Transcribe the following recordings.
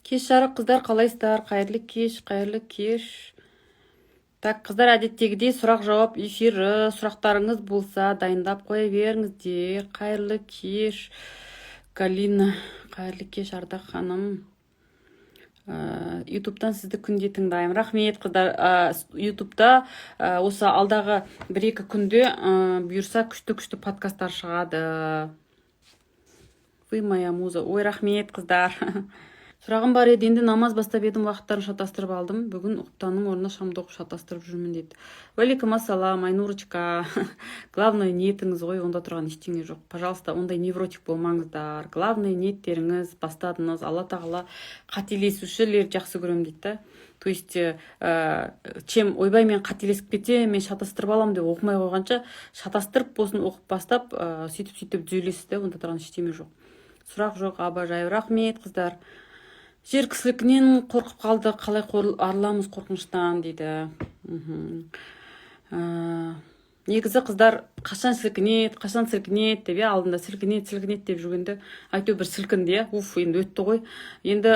Кеш жарық, қыздар, қалайсыздар? Қайырлы кеш, қайырлы кеш. Так, қыздар, әдеттегідей сұрақ жауап эфирі. Сұрақтарыңыз болса, дайындап қоя беріңіздер. Қайырлы кеш, Галина. Қайырлы кеш, Ардақ ханым. Ютубтан сізді күнде тыңдаймын. Рахмет, қыздар. Ютубта осы алдағы 1-2 күнде, бұйырса, күшті күшті подкасттар шығады. Вы моя муза. Ой, рахмет, қыздар. Сұрағым бар еді. Енді намаз бастап едім, уақыттарын шатастырып алдым. Бүгін құптанның орнына шамды оқып, шатастырып жүрмін дейді. Уалейкум ассалам, Айнурочка. Главное ниетіңіз ғой, онда тұрған ештеңе жоқ. Пожалуйста, ондай невротик болмаңыздар. Главное ниеттеріңіз, бастадыңыз. Алла Тағала қателесушілерді жақсы көремін дейді да. То есть чем «Ойбай, мен қателесіп кетемін, мен шатастырып аламын» деп оқымай қойғанша, шатастырып болсын оқып бастап, сөйтіп сөйтіп түзелесіз да. Онда тұрған ештеме жоқ. Сұрақ жоқ, обожаю. Рахмет, қыздар. Жер сілкінісінен қорқып қалды, қалай арыламыз қорқыныштан дейді. Негізі, қыздар, қашан сілкінеді, қашан сілкінеді деп, иә, алдында сілкінеді, сілкінеді деп жүргенде, әйтеуір бір сілкінді, иә. Уф, енді өтті ғой енді.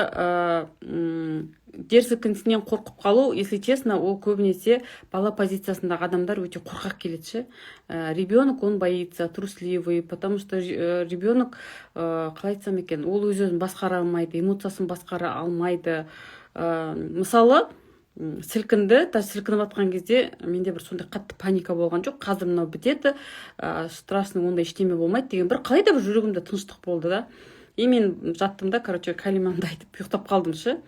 Жер сілкінісінен қорқып қалу, если честно, ол көбінесе бала позициясындағы адамдар өте қорқақ келеді ше. Ребенок, он боится, трусливый, потому что ребенок, қалай айтсам екен, ол өз өзін басқара алмайды, эмоциясын басқара алмайды. Мысалы, сілкінді, даже сілкініп жатқан кезде менде бір сондай қатты паника болған жоқ. Қазір мынау бітеді, страшный ондай ештеме болмайды деген бір қалай да бір жүрегімде тыныштық болды да. И мен жаттым да, короче, кәлимамды айтып ұйықтап қалдым ше.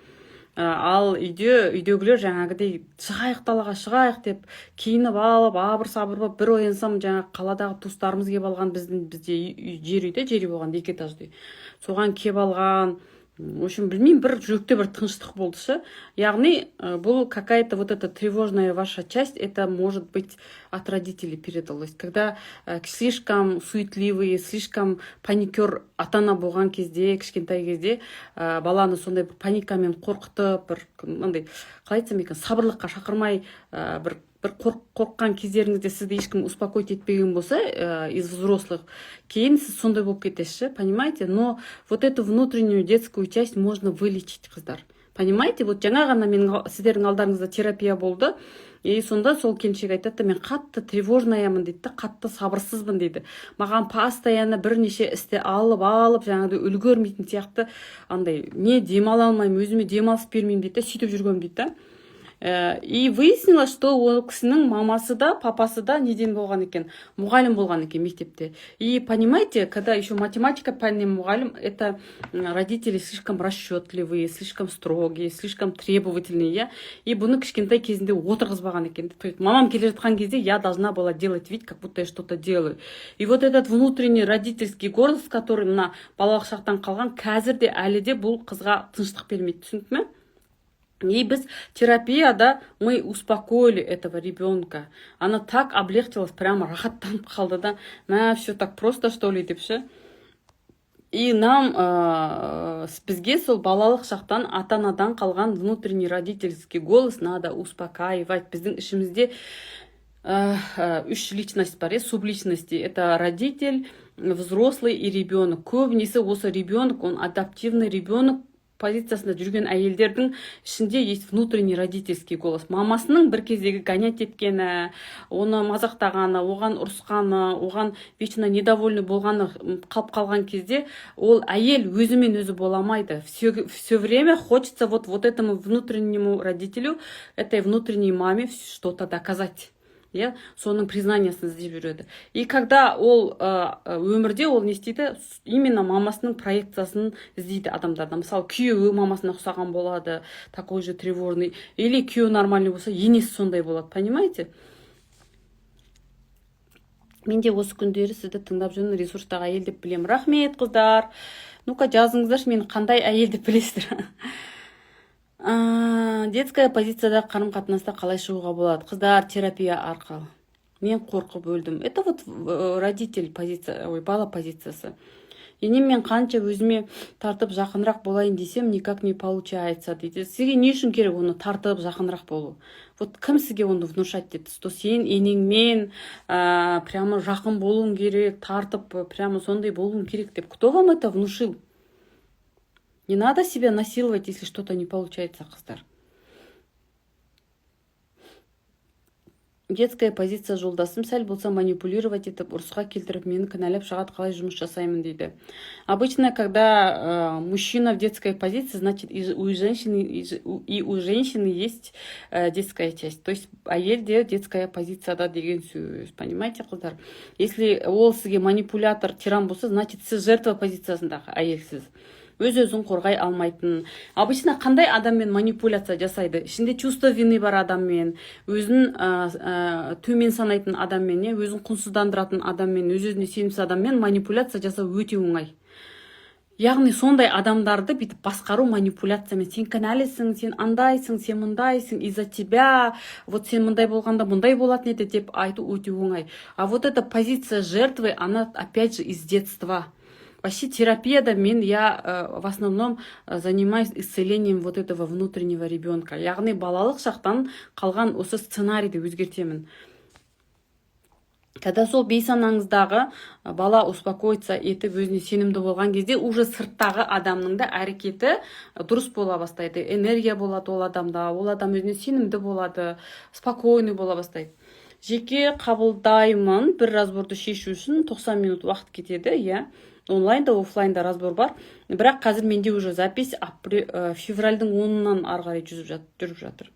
Ал үйдегілер жаңағыдай «Шығайық далаға, шығайық» деп киініп алып, абыр сабыр болып, бір оянсам, жаңағы қаладағы туыстарымыз келіп алған. Біздің бізде жер үйде, жер үй болғанда, екі этажды үй, соған келіп алған. В общем, білмеймін, бір жүректе бір тыныштық болды ше. Яғни бұл какая то вот эта тревожная ваша часть, это может быть от родителей передалось. Когда слишком суетливый, слишком паникер ата ана болған кезде, кішкентай кезде баланы сондай бір паникамен қорқытып, бір мынандай, қалай айтсам екен, сабырлыққа шақырмай, бір қорыққан кездеріңізде сізді ешкім успокоить етпеген болса из взрослых, кейін сіз сондай болып кетесіз ше, понимаете? Но вот эту внутреннюю детскую часть можно вылечить, қыздар, понимаете? Вот жаңа ғана менің сіздердің алдарыңызда терапия болды, и сонда сол келіншек айтады да: «Мен қатты тревожнаямын», — дейді да, «қатты сабырсызбын», — дейді. «Маған постоянно бірнеше істі алып алып, жаңағыдай үлгермейтін сияқты, андай не, демала алмаймын, өзіме демалыс бермеймін», — дейді да, «сөйтіп жүргенмін», — дейді да. И выяснилось, что ол кісінің мамасы да, папасы да неден болған екен, мұғалім болған екен мектепте. И понимаете, когда еще математика пәнінен мұғалім, это родители слишком расчетливые, слишком строгие, слишком требовательные, иә. И бұны кішкентай кезінде отырғызбаған екен. То есть мамам келе жатқан кезде я должна была делать вид, как будто я что-то делаю. И вот этот внутренний родительский голос, который мына балалық шақтан қалған, қазір де, әлі де бұл қызға тыныштық бермейді, түсінікті ме? И біз терапияда мы успокоили этого ребенка. Она так облегчилась, прямо рахаттанып қалды да: «Мә, все так просто, что ли?» — деп ше. И нам, бізге сол балалық шақтан ата анадан қалған внутренний родительский голос надо успокаивать. Біздің ішімізде үш личность бар, иә, субличности. Это родитель, взрослый и ребенок. Көбінесе осы ребенок, он адаптивный ребенок позициясында жүрген әйелдердің ішінде есть внутренний родительский голос. Мамасының бір кездегі гонять еткені, оны мазақтағаны, оған ұрысқаны, оған вечно недовольный болғаны қалып қалған кезде, ол әйел өзімен өзі бола алмайды. Все время хочется вот этому внутреннему родителю, этой внутренней маме что-то доказать, иә, соның признаниясын іздеп жүреді. И когда ол өмірде ол не істейді? Именно мамасының проекциясын іздейді адамдарда. Мысалы, күйеуі мамасына ұқсаған болады, такой же тревожный, или күйеуі нормальный болса, енесі сондай болады, понимаете? Мен де осы күндері сізді тыңдап жүрмін, ресурстағы әйел деп білемін. Рахмет, қыздар. Ну ка, жазыңыздаршы, мені қандай әйел деп білесіздер? Детская позицияда қарым қатынаста қалай шығуға болады, қыздар? Терапия арқылы. Мен қорқып өлдім. Это вот родитель позиция, ой, бала позициясы. Енеммен қанша өзіме тартып, жақынырақ болайын десем, никак не получается дейді. Сізге не үшін керек оны тартып, жақынырақ болу? Вот кім сізге оны внушать етті, что сен енеңмен прямо жақын болуың керек, тартып, прямо сондай болуың керек деп? Кто вам это внушил? Не надо себя насиловать, если что-то не получается, қыздар. Детская позиция жолдасым сәл болса манипулировать етіп, ұрысқа келтіріп, мені кінәлап шығады, қалай жұмыс жасаймын дейді. Обычно, когда мужчина в детской позиции, значит, и у женщины есть детская часть, то есть әйелде детская позицияда деген сөз, понимаете, қыздар? Если ол сізге манипулятор, тиран болса, значит, сіз жертва позициясындағы әйелсіз, өз өзін қорғай алмайтын. Обычно қандай адаммен манипуляция жасайды? Ішінде чувство вины бар адаммен, өзін төмен санайтын адаммен, иә, өзін құнсыздандыратын адаммен, өз өзіне сенімсіз адаммен манипуляция жасау өте оңай. Яғни сондай адамдарды бүйтіп басқару манипуляциямен: сен кінәлісің, сен андайсың, сен мындайсың, из-за тебя, вот сен мындай болғанда мұндай болатын еді деп айту өте оңай. А вот эта позиция жертвы, она опять же из детства. Вообще терапияда мен, я в основном занимаюсь исцелением вот этого внутреннего ребенка, яғни балалық шақтан қалған осы сценарийді өзгертемін. Когда сол бейсанаңыздағы бала успокоиться етіп, өзіне сенімді болған кезде, уже сырттағы адамның да әрекеті дұрыс бола бастайды, энергия болады ол адамда, ол адам өзіне сенімді болады, спокойный бола бастайды. Жеке қабылдаймын, бір разборды шешу үшін 90 минут уақыт кетеді, иә. Онлайн да, офлайн да разбор бар, бірақ қазір менде уже запись февральдың 10-ынан ары қарай жүріп жатыр.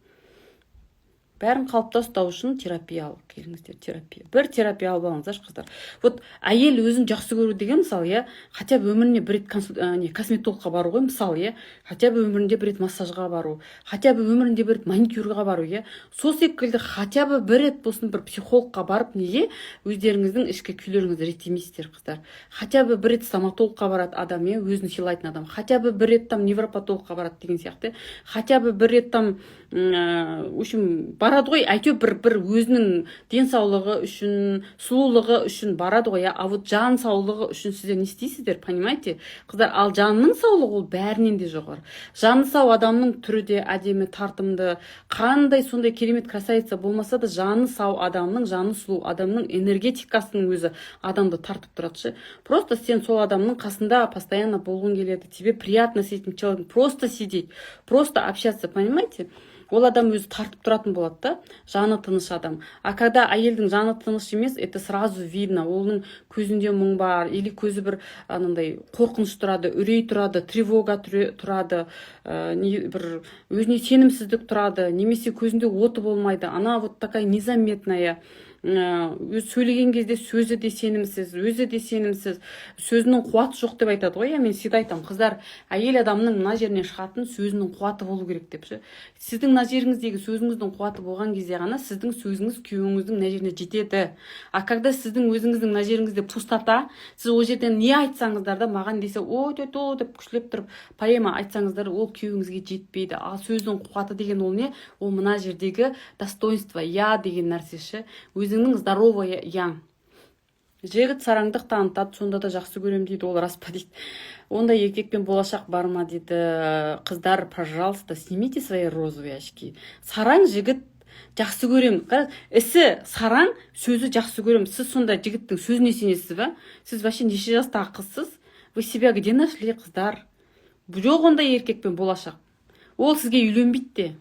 Бәрін қалыпта ұстау үшін терапия алып келіңіздер. Терапия, бір терапия алып алыңыздаршы, қыздар. Вот әйел өзін жақсы көру деген, мысалы, иә, хотя бы өміріне бір рет не, косметологқа бару ғой, мысалы, иә, хотя бы өмірінде бір рет массажға бару, хотя бы өмірінде бір рет маникюрға бару, иә. Сол секілді хотя бы бір рет болсын бір психологқа барып, неге өздеріңіздің ішкі күйлеріңізді реттемейсіздер, қыздар? Хотя бы бір рет стоматологқа барады адам, иә, өзін сыйлайтын адам, хотя бы бір рет там невропатологқа барады деген сияқты, хотя бы бір рет там, в общем, барады ғой әйтеуір бір өзінің денсаулығы үшін, сұлулығы үшін барады ғой, иә. А вот жан саулығы үшін сіздер не істейсіздер, понимаете, қыздар? Ал жанның саулығы ол бәрінен де жоғары. Жаны сау адамның түрі де әдемі, тартымды. Қандай сондай керемет красавица болмаса да, жаны сау адамның, жаны сұлу адамның энергетикасының өзі адамды тартып тұрады ше. Просто сен сол адамның қасында постоянно болғың келеді, тебе приятно с этим человеком просто сидеть, просто общаться, понимаете? Ол адам өзі тартып тұратын болады да, жаны тыныш адам. А когда әйелдің жаны тыныш емес, это сразу видно: оның көзінде мұң бар или көзі бір анандай қорқыныш тұрады, үрей тұрады, тревога тұрады, не, бір өзіне сенімсіздік тұрады немесе көзінде оты болмайды, она вот такая незаметная. Өзі сөйлеген кезде сөзі де сенімсіз, өзі де сенімсіз, сөзінің қуаты жоқ деп айтады ғой, иә. Мен всегда айтамын, қыздар, әйел адамның мына жерінен шығатын сөзінің қуаты болу керек деп ше. Сіздің мына жеріңіздегі сөзіңіздің қуаты болған кезде ғана сіздің сөзіңіз күйеуіңіздің мына жеріне жетеді. А когда сіздің өзіңіздің мына жеріңізде пустота, сіз ол жерден не айтсаңыздар да, маған десе, ой, то деп күштілеп тұрып поэма айтсаңыздар, ол күйеуіңізге жетпейді. Ал сөздің қуаты деген ол не? Ол мына жердегі достоинство, я деген нәрсе ше, өзіңнің здоровое я. Жігіт сараңдық танытады, сонда да жақсы көремін дейді, ол рас па дейді. Ондай еркекпен болашақ бар ма дейді. Қыздар, пожалуйста, снимите свои розовые очки. Сараң жігіт жақсы көремін. Қара, ісі сараң, сөзі жақсы көремін. Сіз сондай жігіттің сөзіне сенесіз ба? Сіз вообще неше жастағы қызсыз? Вы себя где нашли, қыздар? Жоқ ондай еркекпен болашақ. Ол сізге үйленбейді де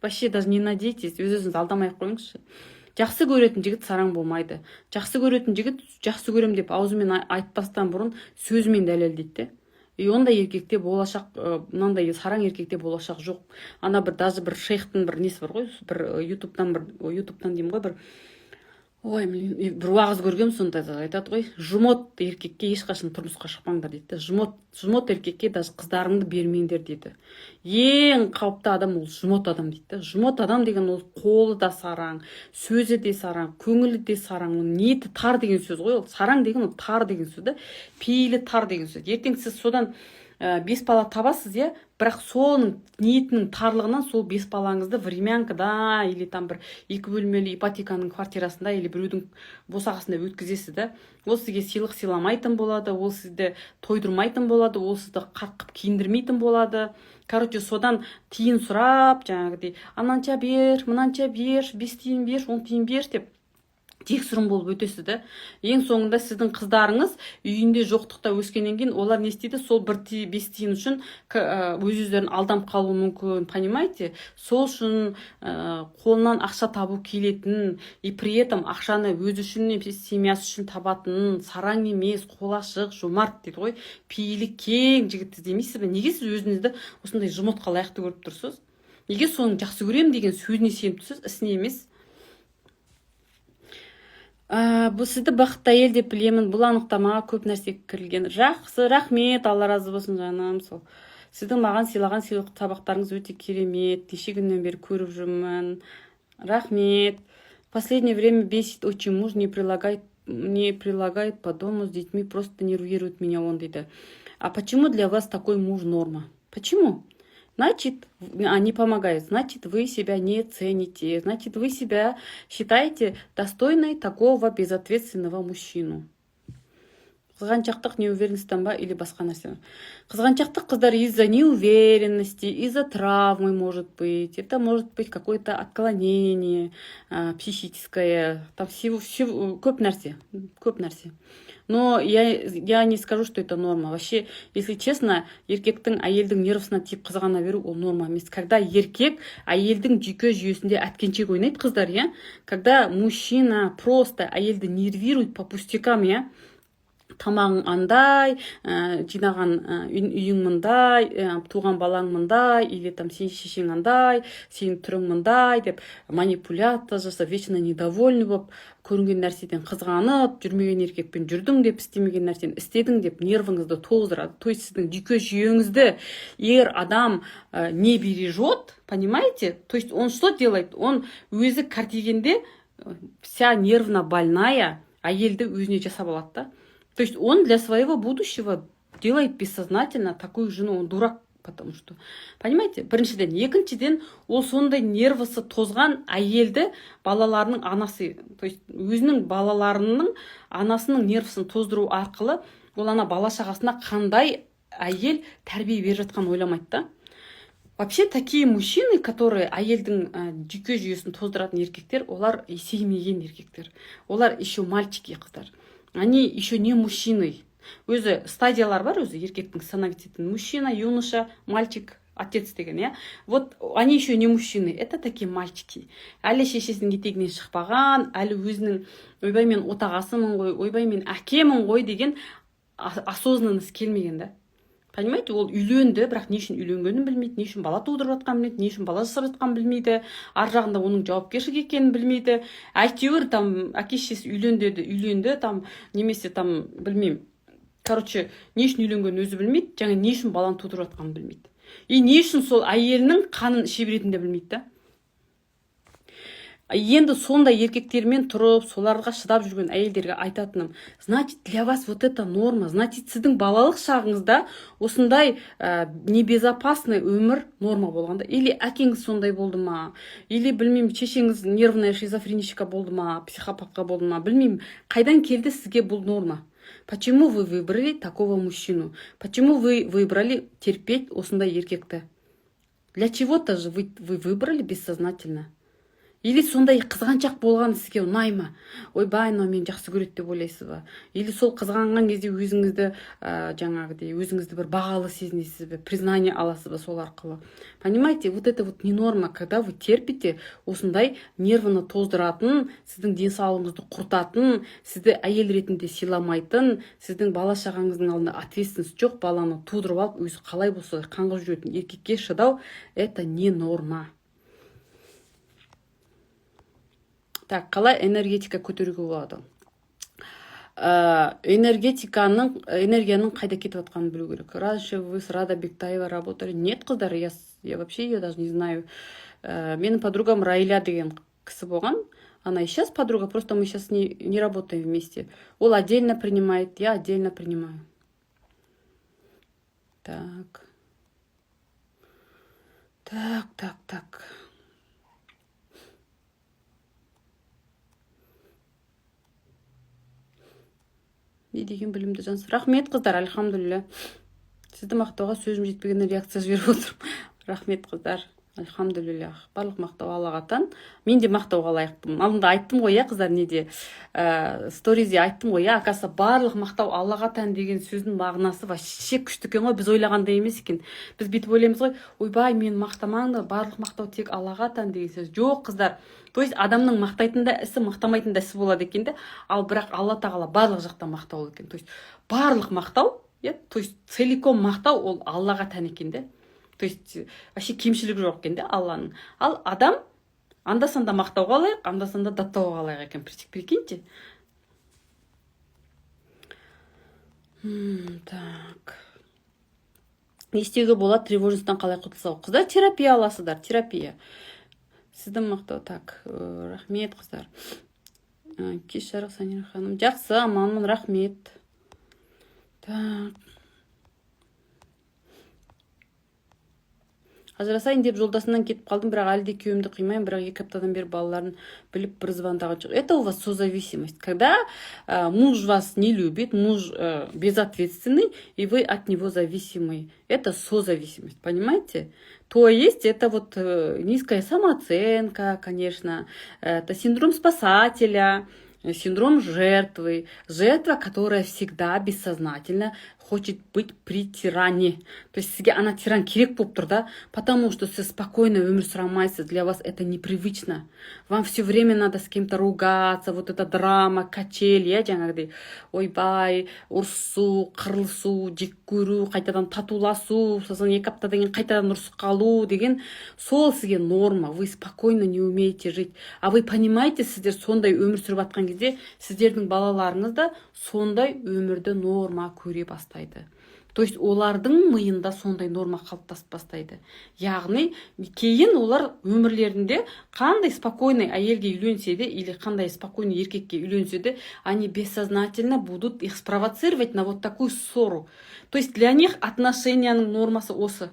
вообще, даже не надейтесь. Өз өзіңізді алдамай ақ қойыңызшы. Жақсы көретін жігіт сараң болмайды. Жақсы көретін жігіт жақсы көрем деп аузымен айтпастан бұрын сөзімен дәлелдейді де. И ондай еркекте болашақ, мынандай сараң еркекте болашақ жоқ. Ана бір даже бір шейхтің бір несі бар ғой, бір ютубтан, бір ой, ютубтан деймін ғой, бір, ой, блин, бір уағыз көргенмін, сонда да айтады ғой: жмот еркекке ешқашан тұрмысқа шықпаңдар дейді да. Жмот, жмот еркекке даже қыздарыңды бермеңдер дейді. Ең қауіпті адам ол жмот адам дейді да. Жмот адам деген ол қолы да сараң, сөзі де сараң, көңілі де сараң, оның ниеті тар деген сөз ғой. Ол сараң деген ол тар деген сөз да, пейілі тар деген сөз. Ертең сіз содан бес бала табасыз, иә, бірақ соның ниетінің тарлығынан сол бес балаңызды времянкада или там бір екі бөлмелі ипотеканың квартирасында или біреудің босағасында өткізесіз да. Ол сізге сыйлық сыйламайтын болады, ол сізді тойдырмайтын болады, ол сізді қарқып киіндірмейтін болады. Короче, содан тиын сұрап, жаңағыдай ананша бер, мынанша бер, 5 тиын бер, 10 тиын бер деп. Жексұрын болып өтесіз да. Ең соңында сіздің қыздарыңыз үйінде жоқтықта өскеннен кейін олар не істейді? Сол бір 5 тиын үшін өз өздерін алданып қалуы мүмкін, понимаете? Сол үшін қолынан ақша табу келетін и при этом ақшаны өзі үшін немесе семьясы үшін табатын, сараң емес, қолы ашық, жомарт дейді ғой, пейілі кең жігіт іздемейсіз бе? Неге сіз өзіңізді осындай жұмыртқа лайықты көріп тұрсыз? Неге соның жақсы көремін деген сөзіне сеніп тұрсыз, ісіне емес? Бұл сізді бақытты әйел деп білемін. Бұл анықтамаға көп нәрсе кірілген. Жақсы, рахмет, Алла разы болсын, жаным. Сол сіздің маған сыйлаған сыйлық сабақтарыңыз өте керемет, неше күннен бері көріп жүрмін, рахмет. Последнее время бесит очень муж, не прилагает по дому с детьми, просто нервирует меня он, дейді. А почему для вас такой муж норма? Почему? Значит, не помогает, значит, вы себя не цените, значит, вы себя считаете достойной такого безответственного мужчину. Қызғаншақтық неуверенностьтан ба или басқа нәрсе? Қызғаншақтық, қыздар, из-за неуверенности, из-за травмы может быть. Это может быть какое-то отклонение психическое, там всего, всего, көп нәрсе, көп нәрсе. Но я не скажу, что это норма. Вообще, если честно, еркектің әйелдің нервысына тиіп қызғана беру ол норма емес. Когда еркек әйелдің жүйке жүйесінде әткеншек ойнайды, қыздар, иә, когда мужчина просто әйелді нервирует по пустякам, иә, тамағың андай, жинаған үйің мындай, туған балаң мындай, или там сен шешең андай, сенің түрің мындай деп манипуляция жасап, вечно недовольный болып, көрінген нәрседен қызғанып, жүрмеген еркекпен жүрдің деп, істемеген нәрсені істедің деп нервіңізді тоздырады. То есть сіздің жүйке жүйеңізді ер адам не бережет, понимаете? То есть он что делает? Он өзі кәртейгенде вся нервно больная әйелді өзіне жасап алады да. То есть он для своего будущего делает бессознательно такую жену, он дурак, потому что, понимаете, біріншіден. Екіншіден, ол сондай нервысы тозған әйелді балаларының анасы, то есть өзінің балаларының анасының нервысын тоздыру арқылы ол ана бала шағасына қандай әйел тәрбие беріп жатқанын ойламайды да. Вообще, такие мужчины, которые әйелдің жүйке жүйесін тоздыратын еркектер, олар есеймеген еркектер. Олар еще мальчики, қыздар. Они еще не мужчины. Өзі стадиялар бар өзі еркектің становиться ететін: мужчина, юноша, мальчик, отец деген, иә. Вот они еще не мужчины, это такие мальчики, әлі шешесінің етегінен шықпаған, әлі өзінің «ойбай, мен отағасымын ғой, ойбай, мен әкемін ғой» деген осознанность келмеген да, понимаете? Ол үйленді, бірақ не үшін үйленгенін білмейді, не үшін бала тудырып жатқанын білмейді, не үшін бала жасап жатқанын білмейді, ар жағында оның жауапкершілік екенін білмейді. Әйтеуір там әке шешесі үйлен деді, үйленді там, немесе там білмеймін, короче, не үшін үйленгенін өзі білмейді және не үшін баланы тудырып жатқанын білмейді и не үшін сол әйелінің қанын іше беретінін де білмейді да. Енді сондай еркектермен тұрып, соларға шыдап жүрген әйелдерге айтатыным: значит, для вас вот это норма, значит, сіздің балалық шағыңызда осындай небезопасный өмір норма болғанда, или әкеңіз сондай болды ма, или білмеймін, шешеңіз нервная шизофреничка болды ма, психопатка болды ма, білмеймін, қайдан келді сізге бұл норма? Почему вы выбрали такого мужчину? Почему вы выбрали терпеть осындай еркекті? Для чего-то же вы выбрали бессознательно. Или сондай қызғаншақ болған сізге ұнай ма? «Ойбай, мынау мені жақсы көреді» деп ойлайсыз ба? Или сол қызғанған кезде өзіңізді жаңағыдей өзіңізді бір бағалы сезінесіз бе, признание аласыз ба сол арқылы? Понимаете, вот это вот не норма, когда вы терпите осындай нервыны тоздыратын, сіздің денсаулығыңызды құртатын, сізді әйел ретінде сыйламайтын, сіздің бала шағаңыздың алдында ответственность жоқ, баланы тудырып алып, өзі қалай болса солай қаңғып жүретін еркекке шыдау — это не норма. Так, қалай энергетика көтеруге болады? Энергетиканың, энергияның қайда кетіп жатқанын білу керек. Раньше вы с Рада Бектаева работали? Нет, қыздар, я вообще ее даже не знаю. Менің подругам Райля деген кісі болған. Она и сейчас подруга, просто мы сейчас не работаем вместе. Ол отдельно принимает, я отдельно принимаю. Так, так, так, так. Не деген білімді жансыз! Рахмет, қыздар, альхамдулилля. Сізді мақтауға сөзім жетпегеніне реакция жіберіп отырмын. Рахмет, қыздар. Альхамдулиллах, барлық мақтау Аллаға тән. Мен де мақтауға лайықпын. Алдында айттым ғой, иә, қыздар, неде, сторизде айттым ғой, иә. Оказывается, барлық мақтау Аллаға тән деген сөздің мағынасы вообще күшті екен ғой, біз ойлағандай емес екен. Біз бүйтіп ойлаймыз ғой: «Ойбай, мені мақтамаңдар, барлық мақтау тек Аллаға тән» деген сөз. Жоқ, қыздар, то есть адамның мақтайтын да ісі, мақтамайтын да ісі болады екен де. Ал бірақ Алла Тағала барлық жақтан мақтаулы екен. То есть барлық мақтау, иә, то есть целиком мақтау ол Аллаға тән екен де. То есть вообще кемшілігі жоқ екен де Алланың. Ал адам анда санда мақтауға лайық, анда санда даттауға лайық екен, прикиньте. Так, не істеуге болады, тревожностьтан қалай құтылса? Қыздар, терапия аласыздар, терапия. Сізді мақтау. Так, рахмет, қыздар. Кеш жарық, Санира ханым. Жақсы, аманмын, рахмет. Так, ажырасайын деп жолдасымнан кетіп қалдым, бірақ әлі де күйеуімді қимаймын. Бірақ 2 аптадан бері балаларын біліп, бір звондаған жоқ. Это у вас созависимость, когда муж вас не любит, муж безответственный, и вы от него зависимый. Это созависимость, понимаете? То есть это вот низкая самооценка, конечно, это синдром спасателя, синдром жертвы. Жертва, которая всегда бессознательно хочет быть при тиране. То есть сізге ана тиран керек болып тұр да, потому что сіз спокойно өмір сүре алмайсыз, для вас это непривычно. Вам все время надо с кем-то ругаться, вот это драма, качель, иә, жаңағыдай ойбай, ұрысу, қырылысу, жек көру, қайтадан татуласу, сосын 2 аптадан кейін қайтадан ұрысып қалу деген сол сізге норма. Вы спокойно не умеете жить. А вы понимаете, сіздер сондай өмір сүріп жатқан кезде сіздердің балаларыңыз да сондай өмірді норма көре бастайды. То есть олардың миында сондай норма қалыптасып бастайды. Яғни кейін олар өмірлерінде қандай спокойный әйелге үйленсе де или қандай спокойный еркекке үйленсе де, они бессознательно будут их спровоцировать на вот такую ссору. То есть для них отношенияның нормасы осы: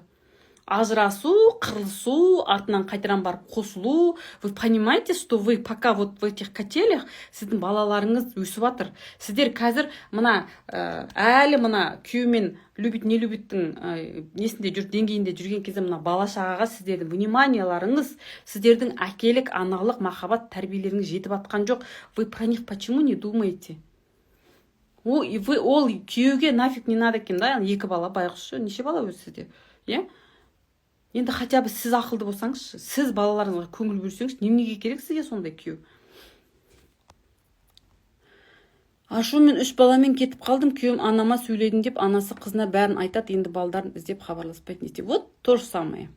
ажырасу, қырылысу, артынан қайтадан барып қосылу. Вы понимаете, что вы пока вот в этих качелях, сіздің балаларыңыз өсіп жатыр. Сіздер қазір мына әлі мына күйеумен любит не любиттің несінде жүр, деңгейінде жүрген кезде мына бала шағаға сіздердің вниманияларыңыз, сіздердің әкелік, аналық махаббат тәрбиелеріңіз жетіп жатқан жоқ. Вы про них почему не думаете? Ол, вы, ол күйеуге нафиг не надо екен да. Екі бала, байғұс, неше бала өзі сізде, иә? Енді хотя бы сіз ақылды болсаңызшы, сіз балаларыңызға көңіл бөлсеңізші. Неменеге керек сізге сондай күйеу? Ашумен үш баламен кетіп қалдым. Күйеуім анама сөйледім деп, анасы қызына бәрін айтады. Енді балдарын іздеп хабарласпайды. Не істейді? Вот то же самое.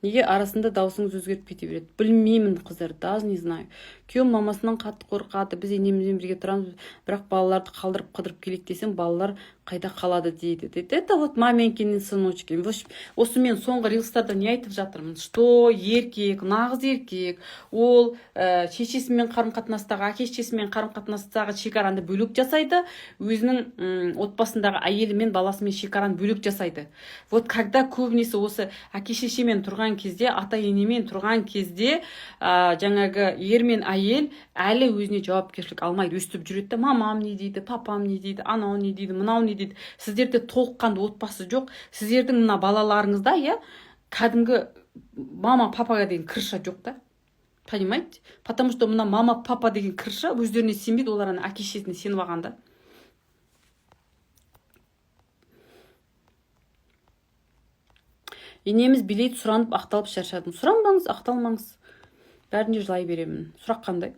Неге арасында даусыңыз өзгеріп кете береді? Білмеймін, қыздар, даже не знаю. Күйеуім мамасынан қатты қорқады. Біз енемізбен бірге тұрамыз, бірақ балаларды қалдырып, қыдырып келейік десем, балалар қайда қалады дейді дейді. Это вот маменькины сыночки. В общем, осы мен соңғы рилстарда не айтып жатырмын, что еркек, нағыз еркек ол шешесімен қарым қатынастағы, әке шешесімен қарым қатынастағы шекараны бөлек жасайды, өзінің отбасындағы әйелімен, баласымен шекараны бөлек жасайды. Вот когда көбінесе осы әке шешемен тұрған кезде, ата енемен тұрған кезде, жаңағы ер мен әйел әлі өзіне жауапкершілік алмайды. Өстіп жүреді да: мамам не дейді, папам не дейді, анау не дейді, мынау не дейді. Сіздерде толыққанды отбасы жоқ. Сіздердің мына балаларыңызда, иә, кәдімгі мама папаға деген крыша жоқ та, понимаете? Потому что мына мама папа деген крыша өздеріне сенбейді, олар ана әке шешесіне сеніп алған да. Енеміз билейді, сұранып, ақталып шаршадым. Сұранбаңыз, ақталмаңыз, бәріне жылай беремін. Сұрақ қандай?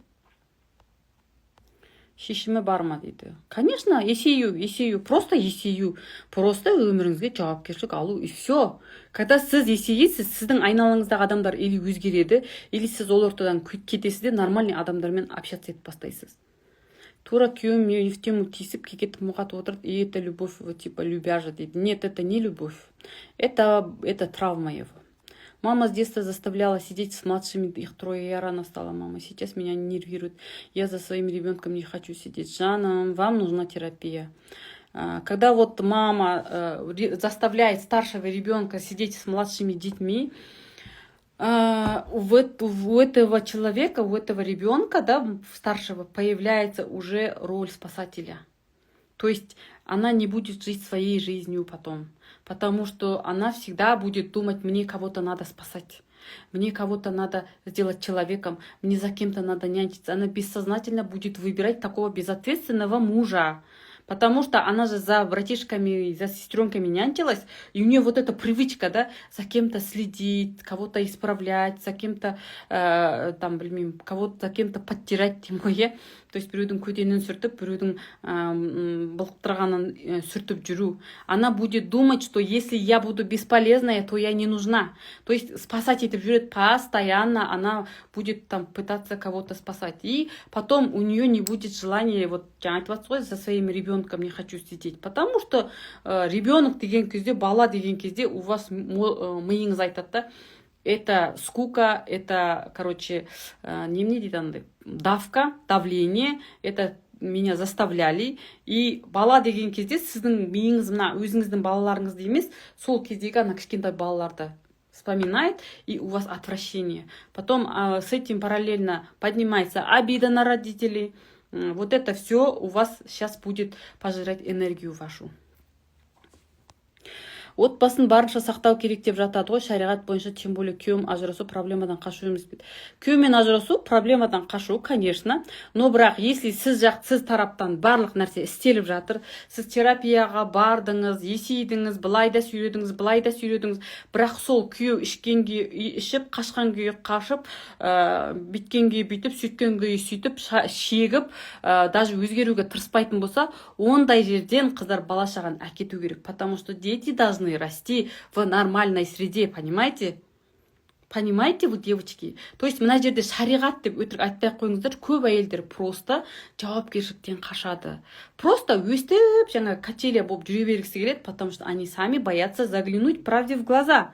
Шешімі бар ма дейді. Конечно, есею, есею, просто есею, просто өміріңізге жауапкершілік алу, и все. Когда сіз есейесіз, сіздің айналаңыздағы адамдар или өзгереді, или сіз ол ортадан кетесіз де, нормальный адамдармен общаться етіп бастайсыз. Тура күйеуім мне в тему тиісіп, кекетіп, мұқатып отырды. И это любовь, вот типа любяжа дейді. Нет, это не любовь, это травма его. Мама с детства заставляла сидеть с младшими, их трое, я рано стала мамой. Сейчас меня нервирует. Я за своим ребенком не хочу сидеть. Жанна, вам нужна терапия. Когда вот мама заставляет старшего ребенка сидеть с младшими детьми, у этого человека, у этого ребенка, да, старшего, появляется уже роль спасателя. То есть она не будет жить своей жизнью потом, потому что она всегда будет думать: мне кого-то надо спасать. Мне кого-то надо сделать человеком, мне за кем-то надо нянчиться. Она бессознательно будет выбирать такого безответственного мужа. Потому что она же за братишками, за сестренками нянчилась, и у нее вот эта привычка, да, за кем-то следить, кого-то исправлять, за кем-то, там, білмеймін, кого-то за кем-то подтирать деймін ғой, иә. То есть біреудің көтенін сүртіп, біреудің былықтырғанын сүртіп жүру. Она будет думать, что если я буду бесполезная, то я не нужна. То есть спасать етіп жүреді постоянно, она будет там пытаться кого-то спасать. И потом у нее не будет желания, вот жаңа айтып жатсыз ғой, за своим ребенком не хочу сидеть. Потому что ребенок деген кезде, бала деген кезде у вас миыңыз айтады да: это скука, это, короче, немене дейді, андай давка, давление, это меня заставляли. И бала деген кезде сіздің миыңыз мына өзіңіздің балаларыңызды емес, сол кездегі ана кішкентай балаларды вспоминает, и у вас отвращение. Потом с этим параллельно поднимается обида на родителей. Вот это все у вас сейчас будет пожирать энергию вашу. Отбасын барынша сақтау керек деп жатады ғой шариғат бойынша, тем более күйеуім ажырасу проблемадан қашу емес пе? Күйеумен ажырасу проблемадан қашу, конечно, но бірақ если сіз жақ, сіз тараптан барлық нәрсе істеліп жатыр, сіз терапияға бардыңыз, есейдіңіз, былай да сөйледіңіз, былай да сөйледіңіз, бірақ сол күйеу ішкен күйі ішіп, қашқан күйі қашып, бүйткен күйі бүйтіп, сөйткен күйі сөйтіп, шегіп, даже өзгеруге тырыспайтын болса, ондай жерден, қыздар, бала шағаны әкету керек, потому что дети должны расти в нормальной среде, понимаете? Понимаете вы, девочки? То есть мына жерде шариғат деп өтірік айтпай ақ қойыңыздар. Көп әйелдер просто жауапкершіліктен қашады, просто өстіп жаңа качеля болып жүре бергісі келеді, потому что они сами боятся заглянуть правде в глаза.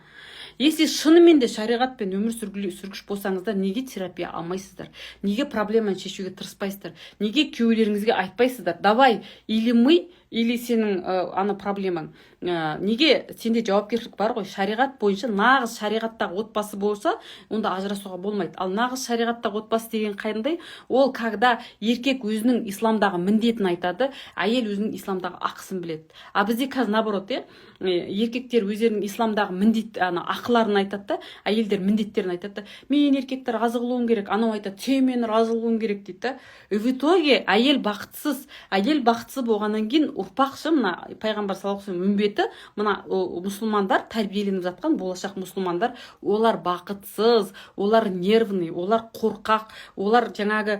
Если шынымен де шариғатпен өмір сүргіш болсаңыздар, неге терапия алмайсыздар? Неге проблеманы шешуге тырыспайсыздар? Неге күйеулеріңізге айтпайсыздар: «Давай, или мы, или сенің ана проблемаң»? Неге? Сенде жауапкершілік бар ғой. Шариғат бойынша, нағыз шариғаттағы отбасы болса, онда ажырасуға болмайды. Ал нағыз шариғаттағы отбасы деген қандай ол? Когда еркек өзінің исламдағы міндетін айтады, әйел өзінің исламдағы ақысын біледі. А бізде қазір наоборот, иә. Еркектер өздерінің исламдағы міндет, ана ақыларын айтады да, әйелдер міндеттерін айтады да. «Мен еркекті разы қылуым керек», анау айтады: «Сен мені разы қылуың керек», — дейді да. И в итоге әйел бақытсыз. Әйел бақытсыз болғаннан кейін ұрпақ ше, мына пайғамбар саллаллаху алейхи вассалам үмбеті, мына мұсылмандар, тәрбиеленіп жатқан болашақ мұсылмандар, олар бақытсыз, олар нервный, олар қорқақ, олар жаңағы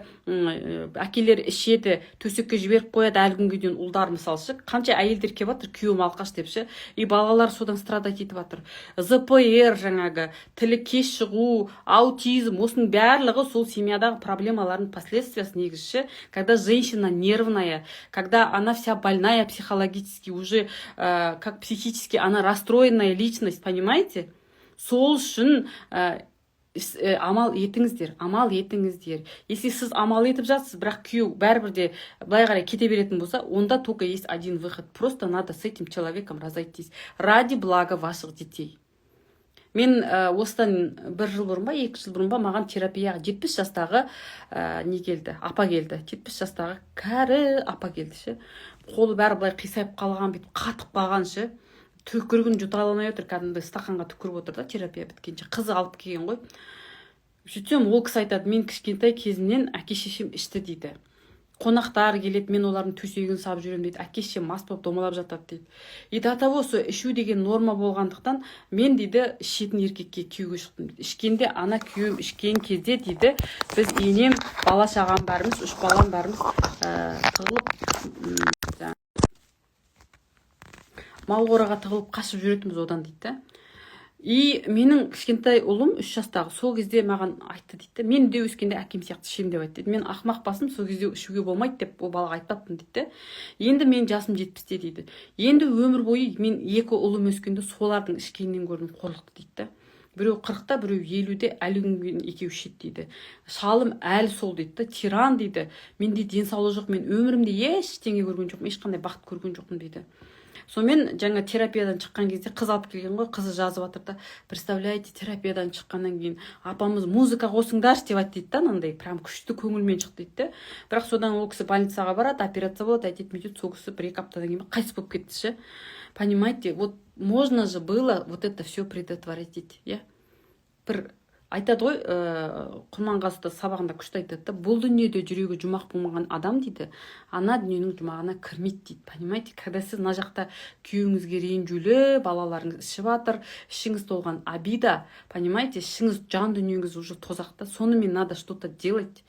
әкелері ішеді, төсекке жіберіп қояды әлі күнге дейін ұлдар. Мысалы ше, қанша әйелдер келіп жатыр, «күйеуім алқаш» деп ше, и балалар содан страдать етіп жатыр. ЗПР, жаңағы тілі кеш шығу, аутизм, осының барлығы сол семьядағы проблемалардың последствиясы негізі ше. Когда женщина нервная, когда она вся больная психологически уже, как психически она расстроенная личность, понимаете? Сол үшін амал етіңіздер, амал етіңіздер. Если сіз амал етіп жатсыз, бірақ күйеу бәрібір де былай қарай кете беретін болса, онда только есть один выход: просто надо с этим человеком разойтись ради блага ваших детей. Мен осыдан бір жыл бұрын ба, 2 жыл бұрын ба, маған терапияға 70 жастағы не келді, апа келді. 70 жастағы кәрі апа келді ше, қолы бәрі былай қисайып қалған, бүйтіп қатып қалған ше, түкірігін жұта алмай отыр, кәдімгі стақанға түкіріп отыр да. Терапия біткенше қызы алып келген ғой. Сөйтсем, ол кісі айтады: «Мен кішкентай кезімнен әке шешем ішті, — дейді, — қонақтар келеді, мен олардың төсегін сап жүремін, — дейді, — әке шешем мас болып домалап жатады, — дейді. И до того сол ішу деген норма болғандықтан, мен, — дейді, — ішетін еркекке күйеуге шықтым, — дейді. Ішкенде, ана күйеуім ішкен кезде, — дейді, — біз енем, бала шағам бәріміз, үш балам бәріміз тығылып, жаңағы мал қораға тығылып қашып жүретінбіз одан», — дейді да. «И менің кішкентай ұлым, 3 жастағы, сол кезде маған айтты, — дейді да, — мен де өскенде әкем сияқты ішемін деп айтты, — дейді. Мен ақымақ басым сол кезде ішуге болмайды деп ол балаға айтпаппын», — дейді да. «Енді менің жасым 70-те, — дейді, — енді өмір бойы мен екі ұлым өскенде солардың ішкенінен көрдім қорлықты, — дейді да. Біреу 40-та, біреу 50-де, әлі күнге дейін екеуі ішеді, — дейді. Шалым әлі сол, — дейді да, — тиран, — дейді. Менде денсаулық жоқ, мен өмірімде ештеңе көрген жоқпын, ешқандай бақыт көрген жоқпын», — дейді. Сонымен жаңа терапиядан шыққан кезде қыз алып келген ғой, қызы жазып жатыр да: «Представляете, терапиядан шыққаннан кейін апамыз "Музыка қосыңдаршы" деп айтты», — дейді да. Анандай прям күшті көңілмен шықты дейді да. Бірақ содан ол кісі больницаға барады, операция болады, әйтеді, бүйтеді. Сол кісі бір екі аптадан кейін қайтыс болып кетті ше. Понимаете, вот можно же было вот это все предотвратить, иә. Бір айтады ғой, Құрманғазы да сабағында күшті айтады да: «Бұл дүниеде жүрегі жұмақ болмаған адам, – дейді, – ана дүниенің жұмағына кірмейді», – дейді. Понимаете, когда сіз мына жақта күйеуіңізге ренжулі, балаларыңыз ішіп жатыр, ішіңіз толған обида, понимаете, ішіңіз, жан дүниеңіз уже тозақта. Сонымен надо что то делать.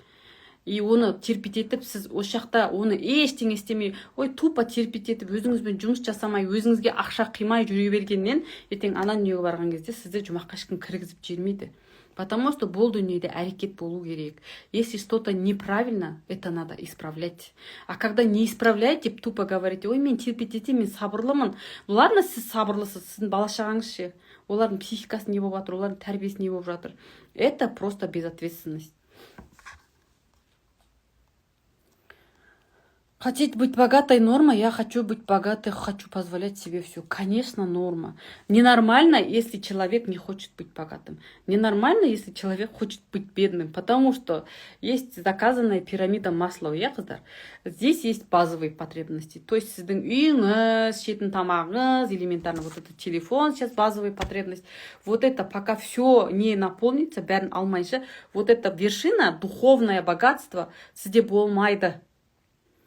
И оны терпеть етіп, сіз осы жақта оны ештеңе істемей, ой, тупо терпеть етіп, өзіңізбен жұмыс жасамай, өзіңізге ақша қимай жүре бергеннен, ертең ана дүниеге барған кезде сізді жұмаққа ешкім кіргізіп жібермейді. Потому что бұл дүниеде әрекет болу керек. Если что то неправильно, это надо исправлять. А когда не исправляете, тупо говорите: «Ой, мен терпеть етемін, мен сабырлымын». Ладно, сіз сабырлысыз, сіздің бала шағаңыз ше? Олардың психикасы не болып жатыр, олардың тәрбиесі не болып жатыр? Это просто безответственность. Хотеть быть богатой норма? Я хочу быть богатой, хочу позволять себе все. Конечно, норма. Ненормально, если человек не хочет быть богатым. Ненормально, если человек хочет быть бедным. Потому что есть доказанная пирамида Маслоу, иә, қыздар? Здесь есть базовые потребности. То есть сіздің үйіңіз, ішетін тамағыңыз, элементарно вот этот телефон сейчас базовая потребность. Вот это пока все не наполнится, бәрін алмайынша, вот эта вершина, духовное богатство сізде болмайды.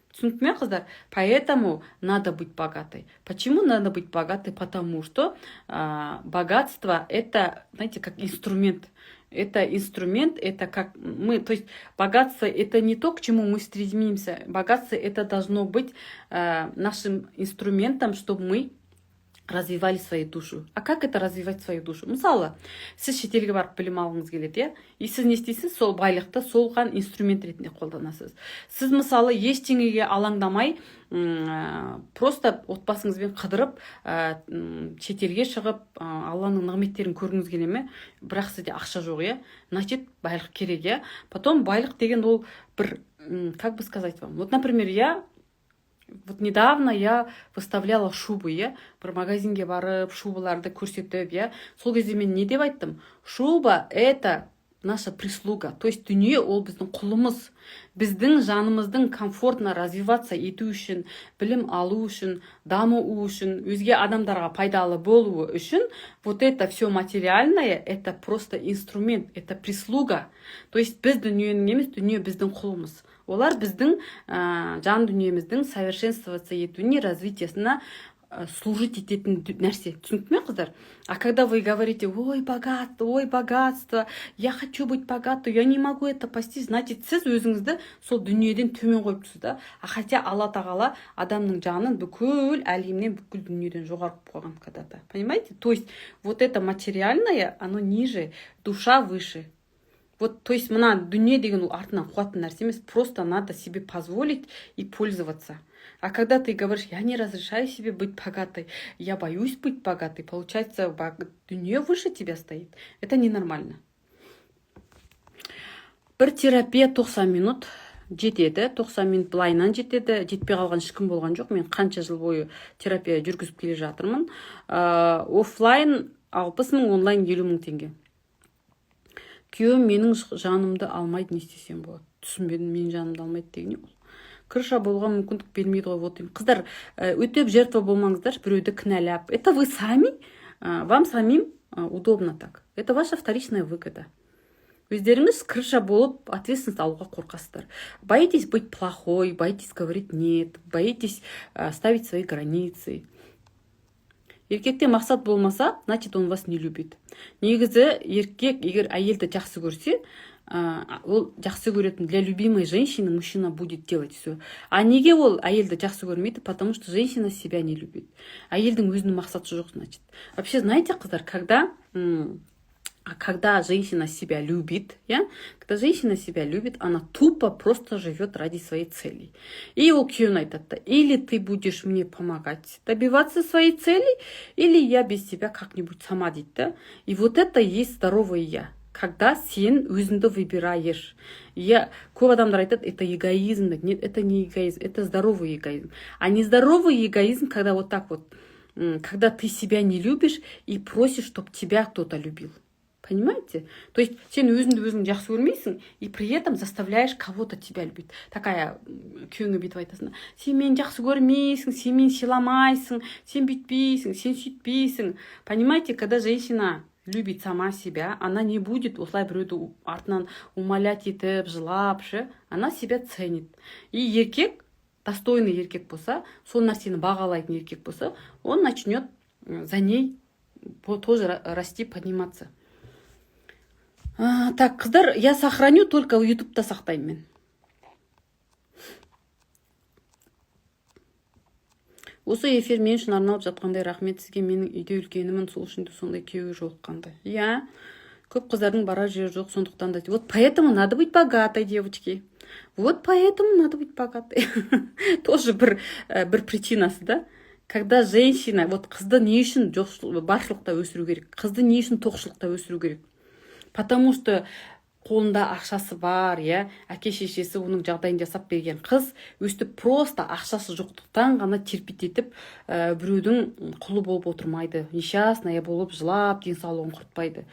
Түсінікті ме, қыздар? Поэтому надо быть богатой. Почему надо быть богатой? Потому что богатство – это, знаете, как инструмент. Это инструмент, это как мы, то есть богатство – это не то, к чему мы стремимся. Богатство – это должно быть нашим инструментом, чтобы мы развивали свою душу. А как это развивать свою душу? Мысалы, сіз шетелге барып білім алғыңыз келеді, иә? И сіз не істейсіз? Сол байлықты солған инструмент ретінде қолданасыз. Сіз, мысалы, ештеңеге алаңдамай, просто отбасыңызбен қыдырып, шетелге шығып, Алланың нығметтерін көргіңіз келе ме? Бірақ сізде ақша жоқ, иә? Значит, байлық керек, иә? Потом байлық деген ол бір, как бы сказать вам, вот, например, я вот недавно я выставляла шубы, иә, бір магазинге барып, шубаларды көрсетіп, иә. Сол кезде мен не деп айттым? Шуба – это наша прислуга. То есть дүние ол біздің құлымыз. Біздің жанымыздың комфортно развиваться ету үшін, білім алу үшін, даму үшін, өзге адамдарға пайдалы болуы үшін вот это все материальное – это просто инструмент, это прислуга. То есть біз дүниенің емес, дүние біздің құлымыз. Олар біздің жан дүниеміздің совершенствоваться етуіне, развитиесіне служить ететін нәрсе. Түсінікті ме, қыздар? А когда вы говорите: «Ой, богатство, ой, богатство, я хочу быть богатой, я не могу это постичь», значит, сіз өзіңізді сол дүниеден төмен қойып тұрсыз да. А хотя Алла Тағала адамның жанын бүкіл әлемнен, бүкіл дүниеден жоғары қойып қойған когда то, понимаете? То есть вот это материальное, оно ниже, душа выше. Вот, то есть мына дүние деген ол артынан қуатын нәрсе емес, просто надо себе позволить и пользоваться. А когда ты говоришь: «Я не разрешаю себе быть богатой, я боюсь быть богатой», получается, дүние выше тебя стоит. Это ненормально. Бір терапия 90 минут жетеді, 90 минут былайынан жетеді, жетпей қалған ешкім болған жоқ. Мен қанша жыл бойы терапия жүргізіп келе жатырмын. Оффлайн 60 мың, онлайн 50 мың теңге. Күйеуім менің жанымды алмайды, не істесем болады? Түсінбедім, менің жанымды алмайды деген не ол? Крыша болуға мүмкіндік бермейді ғой. Вот, қыздар, өйтіп жертва болмаңыздаршы біреуді кінәлап. Это вы сами, вам самим удобно так, это ваша вторичная выгода. Өздеріңіз крыша болып, ответственность алуға қорқасыздар. Боитесь быть плохой, боитесь говорить «нет», боитесь ставить свои границы. Еркекте мақсат болмаса, значит, он вас не любит. Негізі еркек егер әйелді жақсы көрсе, ол жақсы көретін, для любимой женщины мужчина будет делать все. А неге ол әйелді жақсы көрмейді? Потому что женщина себя не любит. Әйелдің өзінің мақсаты жоқ, значит. Вообще, знаете, қыздар, когда женщина себя любит, иә, когда женщина себя любит, она тупо просто живет ради своей цели. И ол күйеуіне айтады да: «Или ты будешь мне помогать добиваться своей цели, или я без тебя как-нибудь сама», – дейді да. И вот это и есть здоровый я, когда сен өзіңді выбираешь. Я, көп адамдар айтады, это эгоизм. Нет, это не эгоизм, это здоровый эгоизм. А нездоровый эгоизм, когда вот так вот, когда ты себя не любишь и просишь, чтобы тебя кто-то любил. Понимаете? То есть сен өзіңді өзің жақсы көрмейсің и при этом заставляешь кого-то тебя любить. Такая күйеуіңе бүйтіп айтасың: «Сен мені жақсы көрмейсің, сен мені сыйламайсың, сен бүйтпейсің, сен сөйтпейсің». Понимаете, когда женщина Любит сама себя, она не будет осылай біреуді артынан умолять етіп, жылап ше. Она себя ценит. И еркек достойный еркек болса, сол нәрсені бағалайтын еркек болса, он начнет за ней тоже расти, подниматься. Так, қыздар, я сохраню, только Ютубта сақтаймын мен. Осы эфир мен үшін арналып жатқандай, рахмет сізге. Менің үйде үлкенімін, сол үшін де сондай күйеуге жолыққандай. Иә, көп қыздардың барар жері жоқ, сондықтан да. Вот поэтому надо быть богатой, девочки, вот поэтому надо быть богатой. Тоже бір причинасы да. Когда женщина, вот қызды не үшін баршылықта өсіру керек, қызды не үшін тоқшылықта өсіру керек? Потому что қолында ақшасы бар, иә, әке шешесі оның жағдайын жасап берген қыз өстіп просто ақшасы жоқтықтан ғана терпеть етіп, біреудің құлы болып отырмайды, несчастная болып жылап, денсаулығын құртпайды.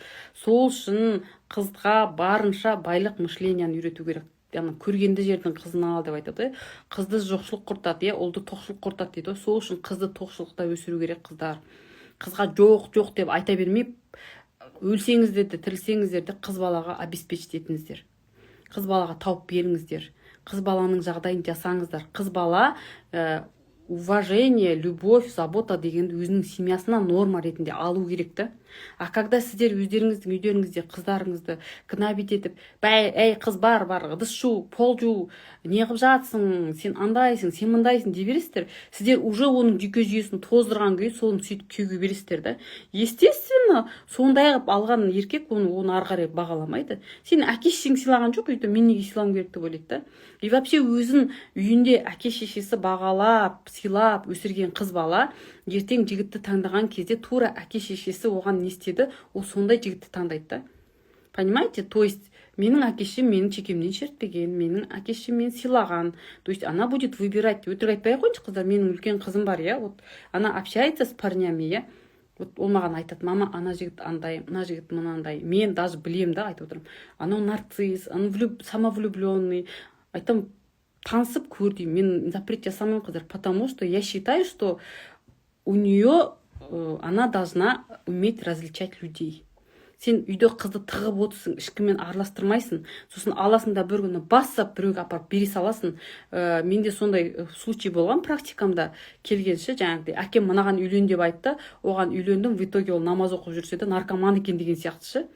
Сол үшін қызға барынша байлық мышленияны үйрету керек. Ана «көргенді жердің қызын ал» деп айтады ғой. Қызды жоқшылық құртады, иә, ұлды тоқшылық құртады дейді ғой. Сол үшін қызды тоқшылықта өсіру керек, қыздар. Қызға «жоқ, жоқ» деп айта бермей, өлсеңіздер де, тірілсеңіздер де, қыз балаға обеспечить етіңіздер, қыз балаға тауып беріңіздер, қыз баланың жағдайын жасаңыздар. Қыз бала уважение, любовь, забота дегенді өзінің семьясынан норма ретінде алу керек та. А когда сіздер өздеріңіздің үйлеріңізде қыздарыңызды гнобить етіп, бәй, «Әй, қыз, бар, бар, ыдыс жу, пол жу, не қылып жатсың сен, андайсың, сен мындайсың» дей бересіздер, сіздер уже оның жүйке жүйесін тоздырған күйі соны сөйтіп күйеуге бересіздер да. Естественно, сондай қылып алған еркек оны ары қарай бағаламайды. «Сен әке шешең сыйлаған жоқ үйде, мен неге сыйлауым керек?» деп ойлайды да. И вообще өзін үйінде әке шешесі бағалап, сыйлап өсірген қыз бала ертең жігітті таңдаған кезде тура әке шешесі оған не істеді, ол сондай жігітті таңдайды да, понимаете? То есть менің әке шешем менің шекемнен шертпеген, менің әке шешем мені сыйлаған. То есть она будет выбирать. Өтірік айтпай ақ қояйыншы, қыздар, менің үлкен қызым бар, иә. Вот она общается с парнями, иә. Вот ол маған айтады: «Мама, ана жігіт андай, мына жігіт мынандай». Мен даже білемін да, айтып отырамын: анау нарцисс, анау самовлюбленный. Айтамын: «Танысып көр», — деймін. Мен запрет жасамаймын, қыздар, потому что я считаю, что у нее она должна уметь различать людей. Сен үйде қызды тығып отырсың, ешкіммен араластырмайсың, сосын аласың да, бір күні бас сап, біреуге апарып бере саласың. Менде сондай случай болған практикамда. Келгенше жаңағыдай «Әкем мынаған үйлен деп айтты, оған үйлендім, в итоге ол намаз оқып жүрсе де, наркоман екен» деген сияқты ше.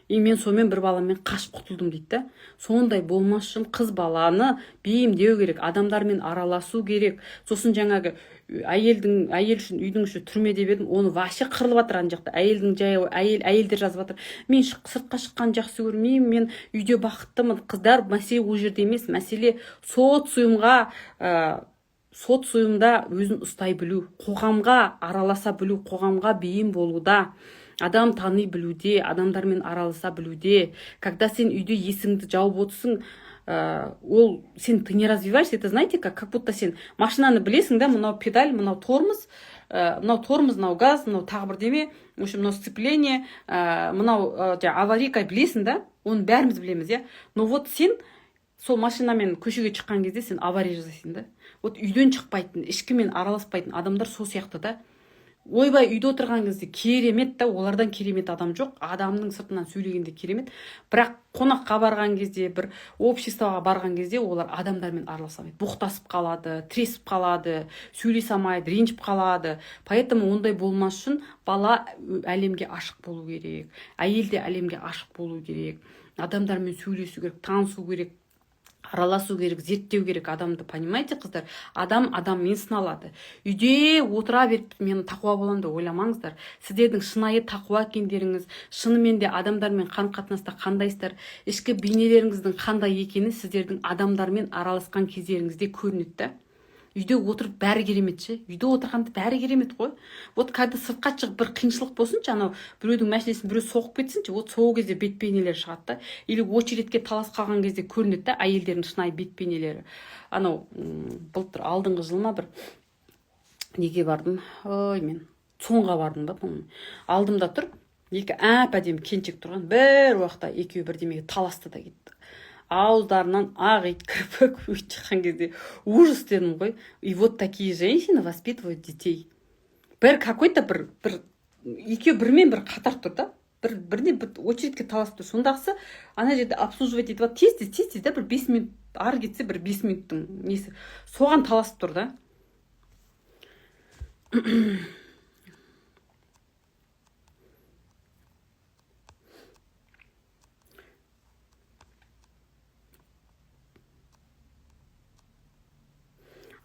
«И мен сонымен бір баламен қашып құтылдым», — дейді да. Сондай болмас үшін қыз баланы бейімдеу керек, адамдармен араласу керек. Сосын жаңағы әйелдің, әйел үшін үйдің іші түрме деп едім, оны вообще қырылып жатыр ана жақта. Әйелдің жай әйел, әйелдер жазып жатыр: «Мен сыртқа шыққанды жақсы көрмеймін, мен үйде бақыттымын». Қыздар, мәселе ол жерде емес, мәселе социумға, социумда өзін ұстай білу, қоғамға араласа білу, қоғамға бейім болуда, адам тани білуде, адамдармен араласа білуде. Когда сен үйде есігіңді жауып отырсың, ол сен, ты не развиваешься. Это, знаете, как будто сен машинаны білесің да: мынау педаль, мынау тормоз, мынау тормоз, мынау газ, мынау тағы бірдеме, в общем, мынау сцепление, мынау жаңағы аварийка, білесің да, оны бәріміз білеміз, иә. Но вот сен сол машинамен көшеге шыққан кезде сен авария жасайсың да. Вот үйден шықпайтын, ешкіммен араласпайтын адамдар сол сияқты да. Ойбай, үйде отырған кезде керемет та, олардан керемет адам жоқ, адамның сыртынан сөйлегенде керемет, бірақ қонаққа барған кезде, бір обществоға барған кезде олар адамдармен араласа алмайды, боқтасып қалады, тіресіп қалады, сөйлесе алмайды, ренжіп қалады. Поэтому ондай болмас үшін бала әлемге ашық болу керек, әйел де әлемге ашық болу керек, адамдармен сөйлесу керек, танысу керек, араласу керек, зерттеу керек адамды, понимаете, қыздар? Адам адаммен сыналады. Үйде отыра беріп, мен тақуа боламын деп ойламаңыздар. Сіздердің шынайы тақуа екендеріңіз, шынымен де адамдармен қарым қатынаста қандайсыздар, ішкі бейнелеріңіздің қандай екені сіздердің адамдармен араласқан кездеріңізде көрінеді да. Үйде отырып бәрі керемет ше, үйде отырғанда бәрі керемет қой. Вот когда сыртқа шығып бір қиыншылық болсыншы, анау біреудің машинасын біреу соғып кетсінші, вот сол кезде бет бейнелері шығады да. Или очередьке таласып қалған кезде көрінеді да әйелдердің шынайы бет бейнелері. Анау былтыр, алдыңғы жыл ма, бір неге бардым, ой, мен ЦОНға бардым ба, по моему. Алдымда тұр екі әп әдемі келіншек тұрған. Бір уақытта екеуі бірдемеге таласты да кетті, ауыздарынан ақ ит кірпік өйтіп шыққан кезде ужас дедім ғой. И вот такие женщины воспитывают детей. Бір какой то бір екеуі бірімен бір қатар тұр да. Біріне бір очередь ке таласып тұр. Сондағысы ана жерде обслуживать етіп алып, тез тез тез тез да, бір 5 минут ары кетсе, бір 5 минуттың несі, соған таласып тұр да.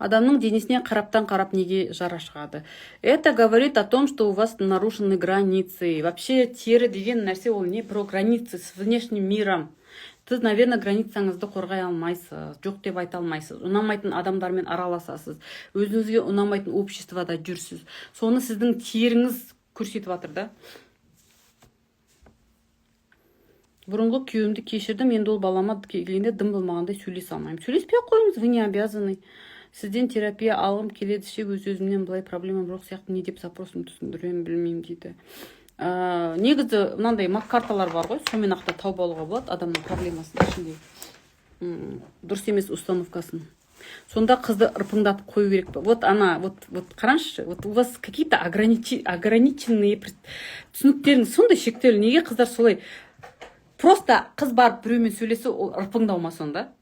Адамның денесіне қараптан қарап неге жара шығады? Это говорит о том, что у вас нарушены границы. Вообще тері деген нәрсе, ол не про границы с внешним миром. Сіз, наверное, граница ңызды қорғай алмайсыз, жоқ деп айта алмайсыз, ұнамайтын адамдармен араласасыз, өзіңізге ұнамайтын общество да жүрсіз. Соны сіздің теріңіз көрсетіп жатыр да. Бұрынғы күйеуімді кешірдім, енді ол балама келгенде дым болмағандай сөйлесе алмаймын. Сөйлеспей ақ қойыңыз, вы не обязаны. Сізден терапия алғым келеді ше, өз өзімнен былай проблемам жоқ сияқты, не деп запрос ымды түсіндіремін, білмеймін дейді. Негізі мынандай мак карталар бар ғой, сонымен ақ та тауып алуға болады адамның проблемасын, ішінде дұрыс емес установка сын. Сонда қызды ырпыңдатып қою керек па? Вот ана, вот қараңызшы, вот у вас какие то ограниченные түсініктеріңіз сондай шектеулі. Неге қыздар солай? Просто қыз барып біреумен сөйлесе, ол ырпыңдау ма сонда?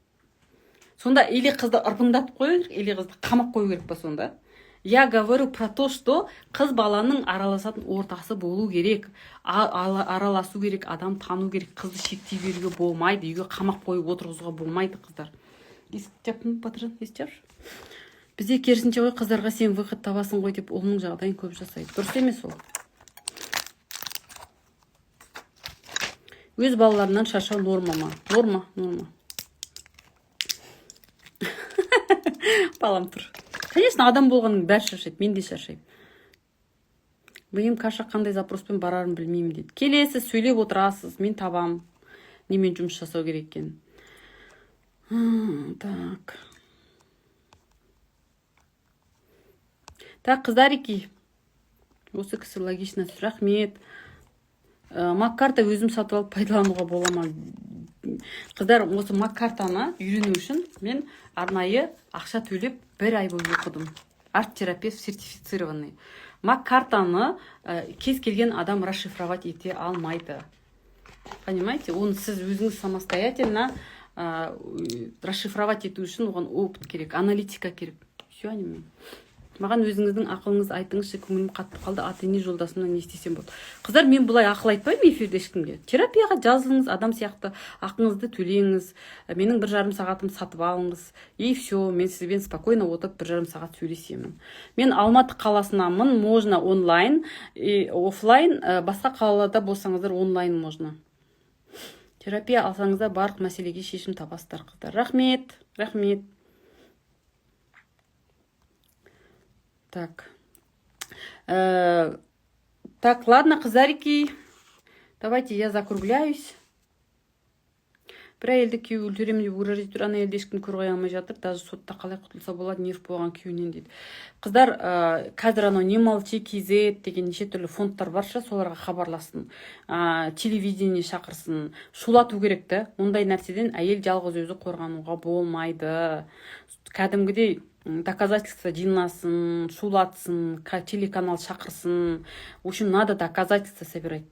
Сонда или қызды ырпыңдатып қою керек, или қызды қамап қою керек па сонда? Я говорю про то, что қыз баланың араласатын ортасы болу керек, араласу керек, адам тану керек. Қызды шектей беруге болмайды, үйге қамап қойып отырғызуға болмайды. Қыздар, есік жаптым ба, Батыржан, есік жапшы. Бізде керісінше ғой, қыздарға сен выход табасың ғой деп ұлының жағдайын көп жасайды. Дұрыс емес ол. Өз балаларынан шаршау норма ма? Норма, норма. Балам тұр. Конечно, адам болғанның бәрі шаршайды, мен де шаршаймын. Миым каша, қандай запрос пен барарымды білмеймін дейді. Келесіз, сөйлеп отырасыз, мен табам немен жұмыс жасау керек екенін. Так, так, қыздарики, осы кісі логично. Рахмет. Мак карта өзім сатып алып пайдалануға бола ма? Қыздар, осы мак картаны үйрену үшін мен арнайы ақша төлеп, бір ай бойы оқыдым. Арт терапевт сертифицированный. Мак картаны кез келген адам расшифровать ете алмайды, понимаете? Оны сіз өзіңіз самостоятельно расшифровать ету үшін оған опыт керек, аналитика керек. Все, әңгіме. Маған өзіңіздің ақылыңызды айтыңызшы, көңілім қатты қалды, ата ене жолдасымнан не істесем болады? Қыздар, мен бұлай ақыл айтпаймын эфирде ешкімге. Терапияға жазылыңыз, адам сияқты ақыңызды төлеңіз, менің 1,5 сағатымды сатып алыңыз, и все. Мен сізбен спокойно отырып 1,5 сағат сөйлесемін. Мен Алматы қаласынанмын, можно онлайн и офлайн. Басқа қалаларда болсаңыздар, онлайн можно. Терапия алсаңыздар, барлық мәселеге шешім табасыздар. Қыздар, рахмет, рахмет. Так. Так, ладно, қыздарики. Давайте я закругляюсь. Бір әйелді күйеуі өлтіремін деп угрожать тұр, ана әйелді ешкім көре қоя алмай жатыр, даже сотта. Қалай құтылса болады нерв болған күйеуінен дейді. Қыздар, қазір анау «Не молчи kz» деген неше түрлі фондтар бар ша, соларға хабарлассын, телевидение шақырсын, шулату керек та. Ондай нәрседен әйел жалғыз өзі қорғануға болмайды. Кәдімгідей доказательства жинасын, шулатсын, телеканал шақырсын. В общем, надо доказательства собирать.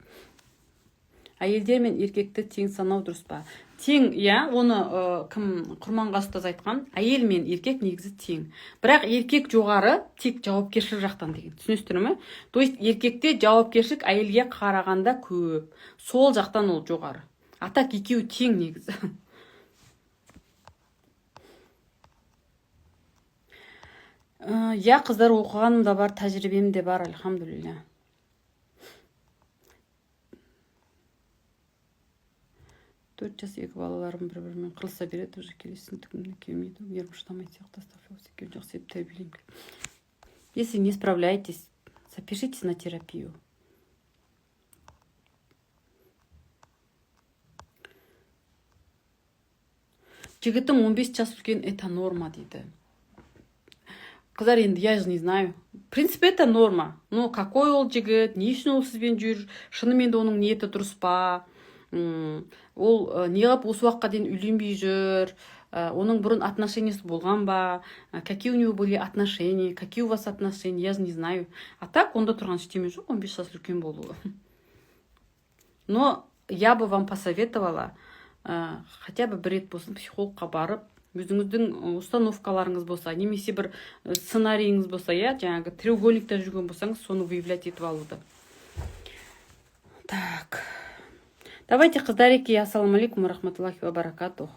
Әйелдер мен еркекті тең санау дұрыс па? Тең, иә. Оны кім, Құрманғазы ұстаз айтқан: әйел мен еркек негізі тең, бірақ еркек жоғары тек жауапкершілік жақтан деген. Түсінесіздер ме? То есть еркекте жауапкершілік әйелге қарағанда көп, сол жақтан ол жоғары. А так екеуі тең негізі. Иә, қыздар, оқығаным да бар, тәжірибем де бар, альхамдулилля. 4 жас екі балаларым бір бірімен қырылыса береді, уже келесін түгімді келмейді, нервім шыдамайтын сияқты. Оставлю, екеуін жақсы етіп тәрбиелеймін. Если не справляетесь, запишитесь на терапию. Жігітім 15 жас үлкен, это норма дейді. Қыздар, енді я же не знаю, в принципе это норма, но какой ол жігіт, не үшін ол сізбен жүр, шынымен де оның ниеті дұрыс па? Ол неғып осы уақытқа дейін үйленбей жүр? Оның бұрын отношения сы болған ба? Какие у него были отношения, какие у вас отношения, я же не знаю. А так онда тұрған ештеме жоқ 15 жас үлкен болуы. Но я бы вам посоветовала хотя бы бір рет болсын психологқа барып, өзіңіздің установкаларыңыз болса немесе бір сценарийіңіз болса, иә, жаңағы треугольникте жүрген болсаңыз, соны выявлять етіп алуды. Так, давайте, қыздареки. Ассалаумағалейкум рахматуллахи ва баракатух.